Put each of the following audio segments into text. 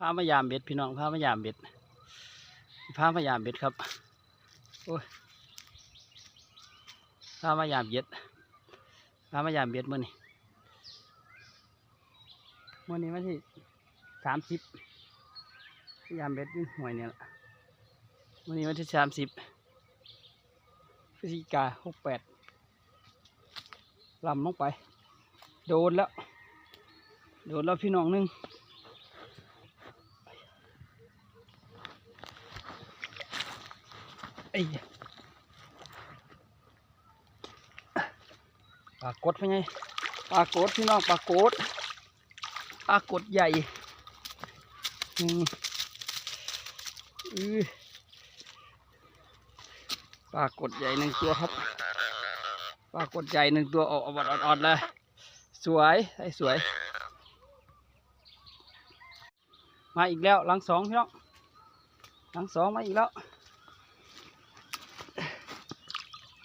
ພາມາຢາມເບັດພີ່ນ້ອງ ພາມາຢາມເບັດ ພາມາຢາມເບັດຄັບ. ໂອ້ຍ ພາມາຢາມເບັດ ພາມາຢາມເບັດມື້ນີ້ ມື້ນີ້ວັນທີສາມສິບ ຢາມເບັດຢູ່ຫ້ວຍນີ້ລະ. ມື້ນີ້ວັນທີສາມສິບ ພຶສຈິກາ ຫົກແປດ ລຳລົງໄປ ໂດນແລ້ວ ໂດນແລ້ວພີ່ນ້ອງໜຶ່ງ. ເອີຍ ປາກົດພໍ່ໃຫຍ່ ປາກົດພີ່ນ້ອງ ປາກົດ ປາກົດໃຫຍ່ ອື ອື ປາກົດໃຫຍ່ໜຶ່ງຕົວຄັບ ປາກົດໃຫຍ່ໜຶ່ງຕົວ ອອກອອດໆ ແລ້ວ ສວຍ ໄດ້ສວຍ. ມາອີກແລ້ວ ຫຼັງສອງພີ່ນ້ອງ ຫຼັງສອງມາອີກແລ້ວ.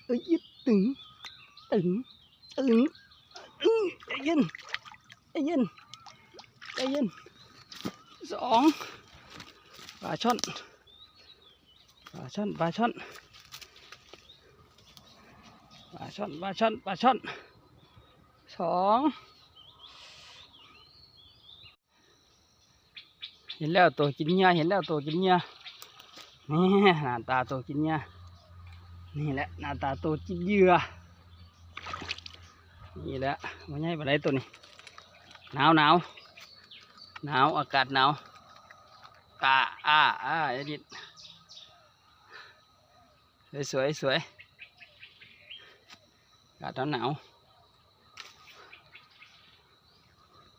ເອີຍ ຕຶງ ຕຶງ ຕຶງ ອື ໃຈເຢັນ ໃຈເຢັນ ໃຈເຢັນ ສອງ ປາຊ່ອນ ປາຊ່ອນ ປາຊ່ອນ ປາຊ່ອນ ປາຊ່ອນ ປາຊ່ອນ ສອງ. ເຫັນແລ້ວໂຕກິນເຫຍື່ອ ເຫັນແລ້ວໂຕກິນເຫຍື່ອ ນີ້ໜ້າຕາໂຕກິນເຫຍື່ອ ນີ້ແຫຼະໜ້າຕາໂຕກິນເຫຍື່ອ ນີ້ແຫຼະ ບໍ່ໃຫຍ່ປານໃດໂຕນີ້ ໜາວໆ ໜາວ ອາກາດໜາວ ກາ ອາ ອາ ອາດິດ ສວຍໆ ສວຍ ອາກາດໜາວໆ.